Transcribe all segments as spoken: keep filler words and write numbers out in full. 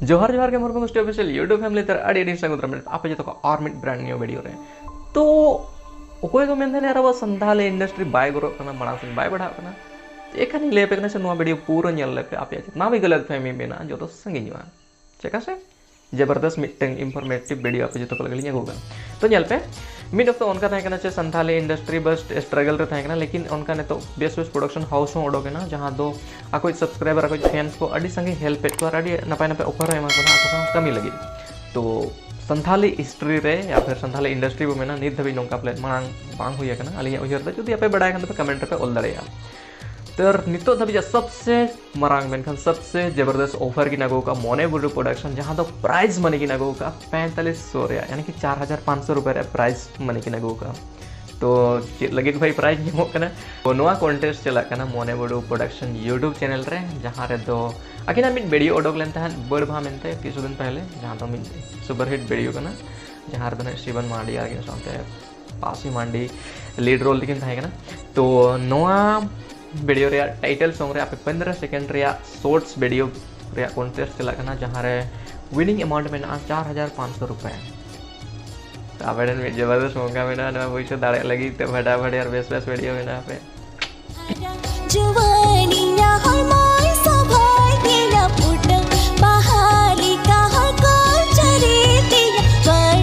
ᱡᱚᱦᱟᱨ ᱡᱚᱦᱟᱨ ᱜᱮ ᱢᱚᱨᱠᱚᱢ ᱥᱴᱩᱰᱤᱭᱳ ᱚᱯᱷᱤᱥᱤᱭᱟᱞ YouTube ᱯᱷᱮᱢᱤᱞᱤ ᱛᱮ ᱟᱹᱰᱤ ᱟᱹᱰᱤ ᱥᱟᱹᱜᱩᱱ ᱫᱟᱨᱟᱢ ᱟᱯᱮ ᱡᱚᱛᱚ ᱠᱚ ᱟᱨ ᱢᱤᱫ ᱵᱨᱟᱱᱰ ᱱᱤᱭᱩ ᱵᱷᱤᱰᱤᱭᱳ ᱨᱮ᱾ ᱛᱚ ᱚᱠᱚᱭ ᱠᱚ ᱢᱮᱱ ᱛᱟᱦᱮᱱᱟ ᱟᱨ ᱟᱵᱚ ᱥᱟᱱᱛᱷᱟᱞᱤ ᱤᱱᱰᱟᱥᱴᱨᱤ ᱵᱟᱭ ᱜᱨᱳᱜ ᱠᱟᱱᱟ, ᱢᱟᱲᱟᱝ ᱥᱮᱫ ᱵᱟᱭ ᱵᱟᱲᱦᱟᱜ ᱠᱟᱱᱟ᱾ ᱮᱠᱷᱟᱱᱤᱧ ᱞᱟᱹᱭ ᱟᱯᱮ ᱠᱟᱱᱟ ᱥᱮ ᱱᱚᱣᱟ ᱵᱷᱤᱰᱤᱭᱳ ᱯᱩᱨᱟᱹ ᱧᱮᱞ ᱞᱮᱯᱮ, ᱟᱯᱮᱭᱟᱜ ᱡᱤᱛᱱᱟ ᱵᱷᱤ ᱜᱟᱞᱟᱛ ᱯᱷᱮᱦᱢᱤ ᱢᱮᱱᱟᱜᱼᱟ ᱡᱚᱛᱚ ᱥᱟᱺᱜᱤᱧᱚᱜᱼᱟ᱾ ᱪᱮᱫᱟᱜ ᱥᱮ ᱡᱚᱵᱚᱨᱫᱚᱥᱛ ᱢᱤᱫᱴᱟᱝ ᱤᱱᱯᱷᱚᱨᱢᱮᱴᱤᱵᱷ ᱵᱷᱤᱰᱤᱭᱳ ᱟᱯᱮ ᱡᱚᱛᱚ ᱠᱚ ᱞᱟᱹᱜᱤᱫ ᱞᱤᱧ ᱟᱹᱜᱩ ᱠᱟᱜᱼᱟ᱾ ᱛᱚ ᱧᱮᱞ ᱯᱮ, ᱢᱤᱫ ᱚᱠᱛᱚ ᱚᱱᱠᱟ ᱛᱟᱦᱮᱸ ᱠᱟᱱᱟ ᱡᱮ ᱥᱟᱱᱛᱷᱟᱞᱤ ᱤᱱᱰᱟᱥᱴᱨᱤ ᱵᱟᱥ ᱥᱴᱨᱟᱜᱚᱞ ᱨᱮ ᱛᱟᱦᱮᱸ ᱠᱟᱱᱟ, ᱞᱮᱠᱤᱱ ᱚᱱᱠᱟ ᱱᱤᱛᱚᱜ ᱵᱮᱥ ᱵᱮᱥ ᱯᱨᱚᱰᱟᱠᱥᱚᱱ ᱦᱟᱣᱩᱥ ᱦᱚᱸ ᱚᱰᱚᱠ ᱮᱱᱟ, ᱡᱟᱦᱟᱸ ᱫᱚ ᱟᱠᱚᱭᱤᱡ ᱥᱟᱵᱥᱠᱨᱟᱭᱵᱟᱨ, ᱟᱠᱚᱭᱤᱡ ᱯᱷᱮᱱᱥ ᱠᱚ ᱟᱹᱰᱤ ᱥᱟᱸᱜᱮ ᱦᱮᱞᱯ ᱮᱫ ᱠᱚᱣᱟ ᱟᱨ ᱟᱹᱰᱤ ᱱᱟᱯᱟᱭ ᱱᱟᱯᱟᱭ ᱚᱯᱷᱟᱨ ᱦᱚᱸ ᱮᱢᱟ ᱠᱚ ᱠᱟᱱᱟ ᱟᱠᱚ ᱥᱟᱶ ᱠᱟᱹᱢᱤ ᱞᱟᱹᱜᱤᱫ᱾ ᱛᱚ ᱥᱟᱱᱛᱷᱟᱞᱤ ᱦᱤᱥᱴᱨᱤ ᱨᱮ ᱭᱟ ᱯᱷᱤᱨ ᱥᱟᱱᱛᱷᱟᱞᱤ ᱤᱱᱰᱟᱥᱴᱨᱤ ᱵᱚ ᱢᱮᱱᱟ, ᱱᱤᱛ ᱫᱷᱟᱹᱵᱤᱡ ᱱᱚᱝᱠᱟ ᱯᱟᱞᱮᱫ ᱢᱟᱲᱟᱝ ᱵᱟᱝ ᱦᱩᱭ ᱟᱠᱟᱱᱟ ᱟᱹᱞᱤᱧᱟᱜ ᱩᱭᱦᱟᱹᱨ ᱫᱚ᱾ ᱡᱩᱫᱤ ᱟᱯᱮ ᱵᱟᱲᱟᱭ ᱠᱷᱟᱱ ᱫᱚ ᱯᱮ ᱠᱚᱢᱮᱱᱴ ᱨᱮᱯᱮ ᱚᱞ ᱫᱟᱲᱮᱭᱟᱜᱼᱟ᱾ ᱛᱚ ᱱᱤᱛᱚᱜ ᱫᱷᱟᱹᱵᱤᱡ ᱥᱚᱵᱥᱮ ᱢᱟᱨᱟᱝ ᱢᱮᱱᱠᱷᱟᱱ ᱥᱚᱵᱥᱮ ᱡᱚᱵᱚᱨᱫᱚᱥᱛ ᱚᱯᱷᱟᱨ ᱠᱤᱱ ᱟᱹᱜᱩ ᱟᱠᱟᱫᱼᱟ ᱢᱚᱱᱮ ᱵᱩᱰᱩ ᱯᱨᱚᱰᱟᱠᱥᱚᱱ, ᱡᱟᱦᱟᱸ ᱫᱚ ᱯᱨᱟᱭᱤᱡᱽ ᱢᱟᱱᱤ ᱠᱤᱱ ᱟᱹᱜᱩ ᱟᱠᱟᱫᱼᱟ ᱯᱮᱸᱛᱟᱞᱤᱥ ᱥᱚ ᱨᱮᱭᱟᱜ, ᱭᱟᱱᱤ ᱠᱤ ᱪᱟᱨ ᱦᱟᱡᱟᱨ ᱯᱟᱸᱪᱥᱚ ᱨᱩᱯᱤᱭᱟ ᱨᱮᱭᱟᱜ ᱯᱨᱟᱭᱤᱡᱽ ᱢᱟᱱᱤ ᱠᱤᱱ ᱟᱹᱜᱩ ᱟᱠᱟᱫᱼᱟ᱾ ᱛᱚ ᱪᱮᱫ ᱞᱟᱹᱜᱤᱫ ᱵᱷᱟᱭ ᱯᱨᱟᱭᱤᱡᱽ ᱧᱟᱢᱚᱜ ᱠᱟᱱᱟ? ᱛᱚ ᱱᱚᱣᱟ ᱠᱚᱱᱴᱮᱥᱴ ᱪᱟᱞᱟᱜ ᱠᱟᱱᱟ ᱢᱚᱱᱮ ᱵᱩᱰᱩ ᱯᱨᱚᱰᱟᱠᱥᱚᱱ YouTube ᱪᱮᱱᱮᱞ ᱨᱮ, ᱡᱟᱦᱟᱸ ᱨᱮᱫᱚ ᱟᱹᱠᱤᱱᱟᱜ ᱢᱤᱫ ᱵᱷᱤᱰᱤᱭᱳ ᱚᱰᱚᱠ ᱞᱮᱱ ᱛᱟᱦᱮᱸᱫ ᱵᱟᱹᱲᱵᱷᱟ ᱢᱮᱱᱛᱮ ᱠᱤᱪᱷᱩ ᱫᱤᱱ ᱯᱮᱦᱞᱮ, ᱡᱟᱦᱟᱸ ᱫᱚ ᱢᱤᱫ ᱥᱩᱯᱟᱨ ᱦᱤᱴ ᱵᱷᱤᱰᱤᱭᱳ ᱠᱟᱱᱟ, ᱡᱟᱦᱟᱸ ᱨᱮᱫᱚ ᱱᱟᱜ ᱥᱤᱵᱚᱱ ᱢᱟᱨᱰᱤ ᱟᱨ ᱥᱟᱶᱛᱮ ᱯᱟᱥᱤ ᱢᱟᱱᱰᱤ ᱞᱤᱰ ᱨᱳᱞ ᱨᱮᱠᱤᱱ ᱛᱟᱦᱮᱸ ᱠᱟᱱᱟ᱾ ᱛᱚ ᱱᱚᱣᱟ ᱵᱷᱤᱰᱤᱭᱳ ᱨᱮᱭᱟᱜ ᱴᱟᱭᱴᱮᱞ ᱥᱚᱝ ᱨᱮ ᱟᱯᱮ ᱯᱚᱱᱫᱽᱨᱚ ᱥᱮᱠᱮᱱᱰ ᱨᱮᱭᱟᱜ ᱥᱚᱨᱴᱥ ᱵᱷᱤᱰᱤᱭᱳ ᱨᱮᱭᱟᱜ ᱠᱚᱱᱴᱮᱥᱴ ᱪᱟᱞᱟᱜ ᱠᱟᱱᱟ, ᱡᱟᱦᱟᱸ ᱨᱮ ᱣᱤᱱᱤᱝ ᱮᱢᱟᱣᱩᱱᱴ ᱢᱮᱱᱟᱜᱼᱟ ᱪᱟᱨ ᱦᱟᱡᱟᱨ ᱯᱟᱸᱪᱥᱚ ᱨᱩᱯᱤᱭᱟ᱾ ᱛᱚ ᱟᱵᱮᱱ ᱢᱤᱫ ᱡᱚᱵᱚᱨᱫᱚᱥ ᱢᱚᱠᱟ ᱢᱮᱱᱟᱜᱼᱟ ᱱᱚᱣᱟ ᱯᱚᱭᱥᱟ ᱫᱟᱲᱮᱭᱟᱜ ᱞᱟᱹᱜᱤᱫ ᱛᱮ, ᱯᱷᱟᱴᱟᱯᱷᱟᱴ ᱟᱨ ᱵᱮᱥ ᱵᱮᱥ ᱵᱷᱤᱰᱤᱭᱳ ᱵᱮᱱᱟᱣ ᱯᱮ᱾ ᱡᱩᱣᱟᱹᱱᱤᱧᱟ ᱦᱚᱲᱢᱚᱭ ᱥᱚᱵᱷᱟᱭ ᱜᱮᱭᱟ ᱯᱷᱩᱴᱟᱹᱣ ᱵᱟᱦᱟ ᱞᱮᱠᱟ ᱦᱚᱲ ᱠᱚ ᱪᱟᱹᱨᱤ ᱛᱤᱧᱟ ᱵᱟᱹᱲ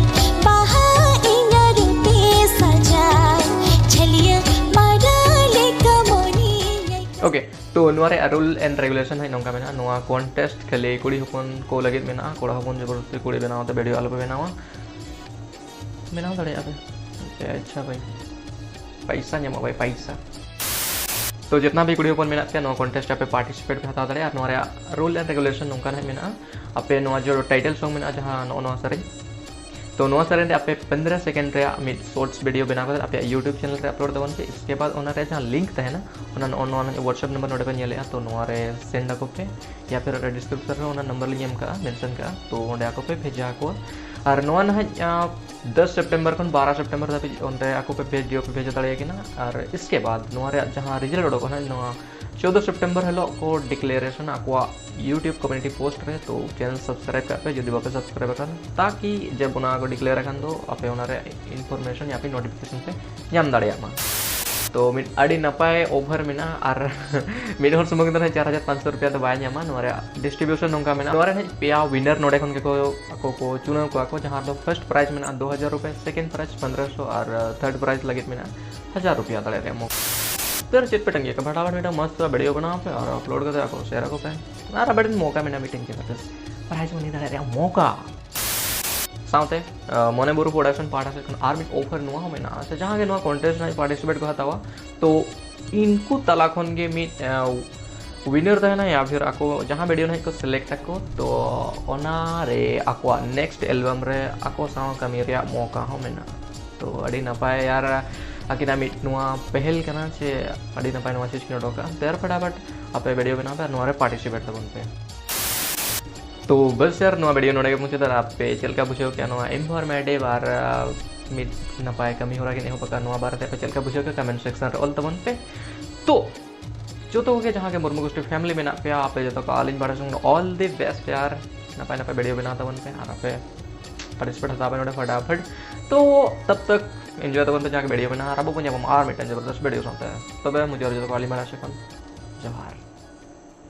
ᱵᱟᱦᱟ ᱤᱧᱟ ᱨᱩᱯᱮ ᱥᱟᱡᱟᱣ ᱡᱷᱟᱹᱞᱤᱭᱟᱹ ᱢᱟᱨᱟ ᱞᱮᱠᱟ ᱢᱚᱱᱮᱭᱟᱭ᱾ ᱳᱠᱮ, ᱛᱚ ᱱᱚᱣᱟ ᱨᱮᱭᱟᱜ ᱨᱩᱞ ᱮᱱᱰ ᱨᱮᱜᱩᱞᱮᱥᱚᱱ ᱦᱚᱸ ᱱᱚᱝᱠᱟ ᱢᱮᱱᱟᱜᱼᱟ, ᱱᱚᱣᱟ ᱠᱚᱱᱴᱮᱥᱴ ᱠᱷᱟᱹᱞᱤ ᱠᱩᱲᱤ ᱦᱚᱯᱚᱱ ᱠᱚ ᱞᱟᱹᱜᱤᱫ ᱢᱮᱱᱟᱜᱼᱟ, ᱠᱚᱲᱟ ᱦᱚᱯᱚᱱ ᱡᱚᱵᱚᱨᱫᱚᱥᱛᱤ ᱠᱩᱲᱤ ᱵᱮᱱᱟᱣ ᱠᱟᱛᱮ ᱵᱷᱤᱰᱤᱭᱳ ᱟᱞᱚᱯᱮ ᱵᱮᱱᱟᱣᱟ᱾ ᱵᱮᱱᱟᱣ ᱫᱟᱲᱮᱭᱟᱜᱼᱟ ᱯᱮ᱾ ᱟᱪᱪᱷᱟ ᱵᱷᱟᱭ, ᱯᱟᱭᱥᱟ ᱧᱟᱢᱚᱜᱼᱟ ᱵᱷᱟᱭ, ᱯᱟᱭᱥᱟ᱾ ᱛᱚ ᱡᱤᱛᱱᱟ ᱵᱷᱤ ᱠᱩᱲᱤ ᱦᱚᱯᱚᱱ ᱢᱮᱱᱟᱜ ᱯᱮᱭᱟ, ᱱᱚᱣᱟ ᱠᱚᱱᱴᱮᱥᱴ ᱨᱮ ᱟᱯᱮ ᱯᱟᱨᱴᱤᱥᱤᱯᱮᱴ ᱯᱮ ᱦᱟᱛᱟᱣ ᱫᱟᱲᱮᱭᱟᱜᱼᱟ᱾ ᱟᱨ ᱱᱚᱣᱟ ᱨᱮᱭᱟᱜ ᱨᱩᱞ ᱮᱱᱰ ᱨᱮᱜᱩᱞᱮᱥᱚᱱ ᱱᱚᱝᱠᱟ ᱱᱟᱦᱟᱜ ᱢᱮᱱᱟᱜᱼᱟ, ᱟᱯᱮ ᱱᱚᱣᱟ ᱡᱮ ᱴᱟᱭᱴᱮᱞ ᱥᱚᱝ ᱢᱮᱱᱟᱜᱼᱟ, ᱡᱟᱦᱟᱸ ᱱᱚᱜᱼᱚ ᱱᱚᱣᱟ ᱥᱮᱨᱮᱧ, ᱛᱚ ᱱᱚᱣᱟ ᱥᱮᱨᱮᱧ ᱨᱮ ᱟᱯᱮ ᱯᱚᱱᱫᱽᱨᱚ ᱥᱮᱠᱮᱱᱰ ᱨᱮᱭᱟᱜ ᱢᱤᱫ ᱥᱚᱨᱴᱥ ᱵᱷᱤᱰᱤᱭᱳ ᱵᱮᱱᱟᱣ ᱠᱟᱛᱮ ᱟᱯᱮᱭᱟᱜ YouTube ᱪᱮᱱᱮᱞ ᱨᱮ ᱟᱯᱞᱳᱰ ᱛᱟᱵᱚᱱ ᱯᱮ᱾ ᱤᱥᱠᱮ ᱵᱟᱫ ᱚᱱᱟ ᱨᱮ ᱡᱟᱦᱟᱸ ᱞᱤᱝᱠ ᱛᱟᱦᱮᱱᱟ, ᱚᱱᱟ ᱱᱚᱜᱼᱚ ᱱᱚᱣᱟ WhatsApp ᱱᱟᱢᱵᱟᱨ ᱱᱚᱰᱮ ᱯᱮ ᱧᱮᱞᱮᱜᱼᱟ, ᱛᱚ ᱱᱚᱣᱟ ᱨᱮ ᱥᱮᱱᱰ ᱟᱠᱚ ᱯᱮ, ᱭᱟ ᱯᱷᱤᱨ ᱚᱸᱰᱮ ᱰᱤᱥᱠᱨᱤᱯᱥᱚᱱ ᱨᱮ ᱚᱱᱟ ᱱᱟᱢᱵᱟᱨ ᱞᱤᱧ ᱮᱢ ᱠᱟᱜᱼᱟ, ᱢᱮᱱᱥᱚᱱ ᱠᱟᱜᱼᱟ, ᱛᱚ ᱚᱸᱰᱮ ᱟᱠᱚ ᱯᱮ ᱵᱷᱮᱡᱟ ᱟᱠᱚᱣᱟ᱾ ᱟᱨ ᱱᱚᱣᱟ ᱱᱟᱦᱟᱜ ᱫᱚᱥ ᱥᱮᱯᱴᱮᱢᱵᱚᱨ ᱠᱷᱚᱱ ᱵᱟᱨᱚ ᱥᱮᱯᱴᱮᱢᱵᱚᱨ ᱫᱷᱟᱹᱵᱤᱡ ᱚᱸᱰᱮ ᱟᱠᱚ ᱯᱮ ᱵᱷᱮᱡᱽ ᱫᱤᱭᱳ ᱯᱮ ᱵᱷᱮᱡᱟ ᱫᱟᱲᱮᱭᱟᱠᱤᱱᱟ᱾ ᱟᱨ ᱤᱥᱠᱮ ᱵᱟᱫ ᱱᱚᱣᱟ ᱨᱮᱭᱟᱜ ᱡᱟᱦᱟᱸ ᱨᱮᱡᱟᱞᱴ ᱚᱰᱚᱠᱚᱜᱼᱟ ᱱᱟᱦᱟᱜ, ᱱᱚᱣᱟ ᱪᱳᱫᱚ ᱥᱮᱯᱴᱮᱢᱵᱚᱨ ᱦᱤᱞᱳᱜ ᱠᱚ ᱰᱤᱠᱞᱮᱨᱮᱥᱚᱱ ᱟᱠᱚᱣᱟᱜ YouTube ᱠᱚᱢᱤᱭᱩᱱᱤᱴᱤ ᱯᱳᱥᱴ ᱨᱮ᱾ ᱛᱚ ᱪᱮᱱᱮᱞ ᱥᱟᱵᱥᱠᱨᱟᱭᱤᱵ ᱠᱟᱜ ᱯᱮ ᱡᱩᱫᱤ ᱵᱟᱯᱮ ᱥᱟᱵᱥᱠᱨᱟᱭᱤᱵ ᱟᱠᱟᱱ, ᱛᱟᱠᱤ ᱡᱮ ᱚᱱᱟ ᱠᱚ ᱰᱤᱠᱞᱮᱭᱟᱨ ᱟᱠᱟᱱ ᱫᱚ ᱟᱯᱮ ᱚᱱᱟ ᱨᱮ ᱤᱱᱯᱷᱚᱨᱢᱮᱥᱚᱱ ᱭᱟ ᱯᱷᱤᱨ ᱱᱳᱴᱤᱯᱷᱤᱠᱮᱥᱚᱱ ᱯᱮ ᱧᱟᱢ ᱫᱟᱲᱮᱭᱟᱜ ᱢᱟ᱾ ᱛᱚ ᱢᱤᱫ ᱟᱹᱰᱤ ᱱᱟᱯᱟᱭ ᱚᱯᱷᱟᱨ ᱢᱮᱱᱟᱜᱼᱟ᱾ ᱟᱨ ᱢᱤᱫ ᱦᱚᱲ ᱥᱩᱢᱩᱝ ᱫᱚ ᱱᱟᱦᱟᱜ ᱪᱟᱨ ᱦᱟᱡᱟᱨ ᱯᱟᱸᱪᱥᱚ ᱨᱩᱯᱤᱭᱟ ᱫᱚ ᱵᱟᱭ ᱧᱟᱢᱟ᱾ ᱱᱚᱣᱟ ᱨᱮᱭᱟᱜ ᱰᱤᱥᱴᱨᱤᱵᱤᱭᱩᱥᱚᱱ ᱱᱚᱝᱠᱟ ᱢᱮᱱᱟᱜᱼᱟ, ᱱᱚᱣᱟ ᱨᱮ ᱱᱟᱦᱟᱜ ᱯᱮᱭᱟ ᱣᱤᱱᱟᱨ ᱱᱚᱰᱮ ᱠᱷᱚᱱ ᱜᱮᱠᱚ ᱟᱠᱚ ᱠᱚ ᱪᱩᱱᱟᱹᱣ ᱠᱚᱣᱟ ᱠᱚ, ᱡᱟᱦᱟᱸ ᱫᱚ ᱯᱷᱟᱨᱥᱴ ᱯᱨᱟᱭᱤᱡᱽ ᱢᱮᱱᱟᱜᱼᱟ ᱫᱩ ᱦᱟᱡᱟᱨ ᱨᱩᱯᱤᱭᱟ, ᱥᱮᱠᱮᱱᱰ ᱯᱨᱟᱭᱤᱡᱽ ᱯᱚᱱᱫᱽᱨᱚᱥᱚ ᱟᱨ ᱛᱷᱟᱨᱰ ᱯᱨᱟᱭᱤᱡᱽ ᱞᱟᱹᱜᱤᱫ ᱢᱮᱱᱟᱜᱼᱟ ᱦᱟᱡᱟᱨ ᱨᱩᱯᱤᱭᱟ ᱫᱟᱲᱮ ᱨᱮᱭᱟᱜ ᱢᱚᱠᱟ᱾ ᱛᱚ ᱪᱮᱫ ᱯᱮ ᱴᱟᱺᱜᱤᱭᱟ, ᱯᱷᱟᱴᱟᱯᱷᱟᱴ ᱢᱤᱫᱴᱟᱝ ᱢᱚᱥᱛ ᱵᱷᱤᱰᱤᱭᱳ ᱵᱮᱱᱟᱣ ᱯᱮ ᱟᱨ ᱟᱯᱞᱳᱰ ᱠᱟᱛᱮ ᱟᱠᱚ ᱥᱮᱭᱟᱨ ᱟᱠᱚ ᱯᱮ᱾ ᱟᱨ ᱟᱵᱮᱱ ᱢᱚᱠᱟ ᱢᱮᱱᱟᱜᱼᱟ ᱢᱤᱫᱴᱮᱱ ᱪᱮᱫ ᱯᱨᱟᱭᱤᱡᱽ ᱵᱚᱱ ᱤᱫᱤ ᱫᱟᱲᱮᱭᱟᱜ ᱨᱮᱭᱟᱜ ᱢᱚᱠᱟ᱾ ᱥᱟᱶᱛᱮ ᱟᱸ, ᱢᱚᱱᱮ ᱵᱩᱨᱩ ᱯᱨᱚᱰᱟᱠᱥᱚᱱ ᱯᱟᱦᱴᱟ ᱥᱮᱫ ᱠᱷᱚᱱ ᱟᱨ ᱢᱤᱫ ᱚᱯᱷᱟᱨ ᱱᱚᱣᱟ ᱦᱚᱸ ᱢᱮᱱᱟᱜᱼᱟ, ᱥᱮ ᱡᱟᱦᱟᱸ ᱜᱮ ᱱᱚᱣᱟ ᱠᱚᱱᱴᱮᱥᱴ ᱨᱮ ᱯᱟᱨᱴᱤᱥᱤᱯᱮᱴ ᱠᱚ ᱦᱟᱛᱟᱣᱟ, ᱛᱚ ᱤᱱᱠᱩ ᱛᱟᱞᱟ ᱠᱷᱚᱱ ᱜᱮ ᱢᱤᱫ ᱟᱸ, ᱣᱤᱱᱟᱨ ᱛᱟᱦᱮᱱᱟ, ᱭᱟ ᱯᱷᱤᱨ ᱟᱠᱚ ᱡᱟᱦᱟᱸ ᱵᱷᱤᱰᱤᱭᱳ ᱱᱟᱦᱟᱜ ᱠᱚ ᱥᱤᱞᱮᱠᱴ ᱟᱠᱚ, ᱛᱚ ᱚᱱᱟ ᱨᱮ ᱟᱠᱚᱣᱟᱜ ᱱᱮᱠᱥᱴ ᱮᱞᱵᱟᱢ ᱨᱮ ᱟᱠᱚ ᱥᱟᱶ ᱠᱟᱹᱢᱤ ᱨᱮᱭᱟᱜ ᱢᱚᱠᱟ ᱦᱚᱸ ᱢᱮᱱᱟᱜᱼᱟ᱾ ᱛᱚ ᱟᱹᱰᱤ ᱱᱟᱯᱟᱭ ᱟᱨ ᱟᱹᱠᱤᱱᱟᱜ ᱢᱤᱫ ᱱᱚᱣᱟ ᱯᱮᱦᱮᱞ ᱠᱟᱱᱟ, ᱥᱮ ᱟᱹᱰᱤ ᱱᱟᱯᱟᱭ ᱱᱚᱣᱟ ᱪᱤᱡᱽ ᱠᱤᱱ ᱚᱰᱚᱠ ᱠᱟᱜᱼᱟ᱾ ᱛᱮᱨ ᱯᱷᱮᱰᱟ ᱵᱟᱴ ᱟᱯᱮ ᱵᱷᱤᱰᱤᱭᱳ ᱵᱮᱱᱟᱣ ᱯᱮ ᱟᱨ ᱱᱚᱣᱟ ᱨᱮ ᱯᱟᱨᱴᱤᱥᱤᱯᱮᱴ ᱛᱟᱵᱚᱱ ᱯᱮ᱾ ᱛᱚ ᱵᱮᱥ ᱭᱟᱨ, ᱱᱚᱣᱟ ᱵᱷᱤᱰᱤᱭᱳ ᱱᱚᱰᱮ ᱜᱮ ᱢᱩᱪᱟᱹᱫ ᱮᱱᱟ᱾ ᱟᱯᱮ ᱪᱮᱫ ᱞᱮᱠᱟ ᱵᱩᱡᱷᱟᱹᱣ ᱠᱮᱜᱼᱟ ᱱᱚᱣᱟ ᱤᱱᱯᱷᱚᱨᱢᱮᱴᱤᱵᱷ ᱟᱨ ᱟᱸ, ᱢᱤᱫ ᱱᱟᱯᱟᱭ ᱠᱟᱹᱢᱤ ᱦᱚᱨᱟ ᱠᱤᱱ ᱮᱦᱚᱵ ᱟᱠᱟᱫ, ᱱᱚᱣᱟ ᱵᱟᱨᱮᱛᱮ ᱟᱯᱮ ᱪᱮᱫ ᱞᱮᱠᱟ ᱵᱩᱡᱷᱟᱹᱣ ᱠᱮᱜᱼᱟ ᱠᱚᱢᱮᱱᱴ ᱥᱮᱠᱥᱚᱱ ᱨᱮ ᱚᱞ ᱛᱟᱵᱚᱱ ᱯᱮ᱾ ᱛᱚ ᱡᱚᱛᱚ ᱠᱚᱜᱮ ᱡᱟᱦᱟᱸ ᱜᱮ ᱢᱩᱨᱢᱩ ᱜᱳᱥᱴᱤ ᱯᱷᱮᱢᱤᱞᱤ ᱢᱮᱱᱟᱜ ᱯᱮᱭᱟ, ᱟᱯᱮ ᱡᱚᱛᱚ ᱠᱚ ᱟᱹᱞᱤᱧ ᱵᱟᱲᱟ ᱥᱮᱱ ᱠᱷᱚᱱ all the best ᱭᱟᱨ, ᱱᱟᱯᱟᱭ ᱱᱟᱯᱟᱭ ᱵᱷᱤᱰᱤᱭᱳ ᱵᱮᱱᱟᱣ ᱛᱟᱵᱚᱱ ᱯᱮ ᱟᱨ ᱟᱯᱮ ᱯᱟᱨᱴᱤᱥᱤᱯᱮᱴ ᱦᱟᱛᱟᱣ ᱯᱮ ᱱᱚᱰᱮ ᱯᱷᱟᱴᱟᱯᱷᱟᱴ᱾ ᱛᱚ ᱛᱟᱵ ᱛᱟᱠ ᱮᱱᱡᱚᱭ ᱛᱟᱵᱚᱱ ᱯᱮ ᱡᱟᱦᱟᱸ ᱜᱮ ᱵᱷᱤᱰᱤᱭᱳ ᱢᱮᱱᱟᱜᱼᱟ, ᱟᱨ ᱟᱵᱚ ᱵᱚᱱ ᱧᱟᱯᱟᱢᱟ ᱟᱨ ᱢᱤᱫᱴᱟᱝ ᱡᱚᱵᱚᱨᱫᱚᱥ ᱵᱷᱤᱰᱤᱭᱳ ᱥᱟᱶᱛᱮ᱾ ᱛᱚᱵᱮ ᱢᱩᱪᱟᱹᱫ ᱨᱮ ᱡᱚᱛᱚ ᱠᱚ ᱟᱹᱞᱤᱧ ᱵᱟᱲᱟ ᱥᱮᱱ ᱠᱷᱚᱱ ᱡᱚᱦᱟᱨ᱾